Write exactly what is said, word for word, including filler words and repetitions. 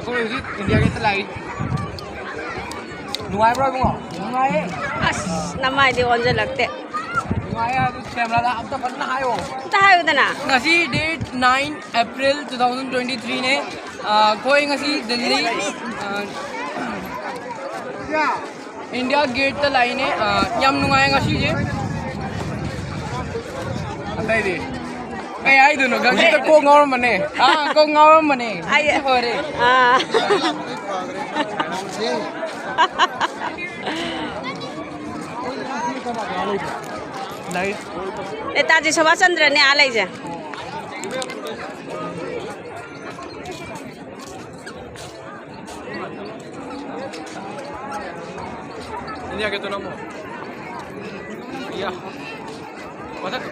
ꯑꯩꯈꯣꯏ ꯍꯧꯖꯤꯛ ꯏꯟꯗꯤꯌꯥ ꯒꯦꯠꯇ ꯂꯥꯛꯏ꯫ ꯅꯨꯡꯉꯥꯏꯕ꯭ꯔꯣ ꯏꯕꯨꯡꯉꯣ? ꯅꯨꯡꯉꯥꯏꯌꯦ꯫ ꯑꯁ, ꯅꯃꯥꯏꯗꯤ ꯑꯣꯟꯁꯤꯜꯂꯛꯇꯦ꯫ ꯅꯨꯡꯉꯥꯏꯌꯦ꯫ ꯑꯗꯨ ꯀꯦꯃꯦꯔꯥꯗ ꯑꯝꯇ ꯐꯖꯅ ꯍꯥꯏꯌꯣ꯫ ꯑꯝꯇ ꯍꯥꯏꯌꯨꯗꯅ꯫ ꯉꯁꯤ date nine April two thousand twenty three ꯅꯦ꯫ ꯑ, ꯑꯩꯈꯣꯏ ꯉꯁꯤ ꯗꯤꯜꯂꯤ, ꯑ, ꯏꯟꯗꯤꯌꯥ ꯒꯦꯠꯇ ꯂꯥꯛꯏꯅꯦ꯫ ꯑ, ꯌꯥꯝ ꯅꯨꯡꯉꯥꯏ ꯉꯁꯤꯁꯦ꯫ ꯑꯇꯩꯗꯤ ꯀꯩ ꯍꯥꯏꯗꯣꯏꯅꯣ? ꯍꯧꯖꯤꯛꯇ ꯀꯣꯛ ꯉꯥꯎꯔꯝꯕꯅꯦ꯫ ꯑꯥ, ꯀꯣꯛ ꯉꯥꯎꯔꯝꯕꯅꯦ꯫ ꯑꯩ ꯍꯧꯖꯤꯛꯇꯤ ꯐꯔꯦ꯫ ꯑꯥ꯫ ꯅꯦꯇꯥꯖꯤ ꯁꯨꯚꯥꯁ ꯆꯟꯗ꯭ꯔꯅꯦ ꯑꯥ ꯂꯩꯁꯦ꯫ ꯏꯟꯗꯤꯌꯥ ꯒꯦꯠꯇꯣ ꯅꯝꯃꯣ꯫ ꯏꯌꯥ꯫ ꯃꯊꯛ꯫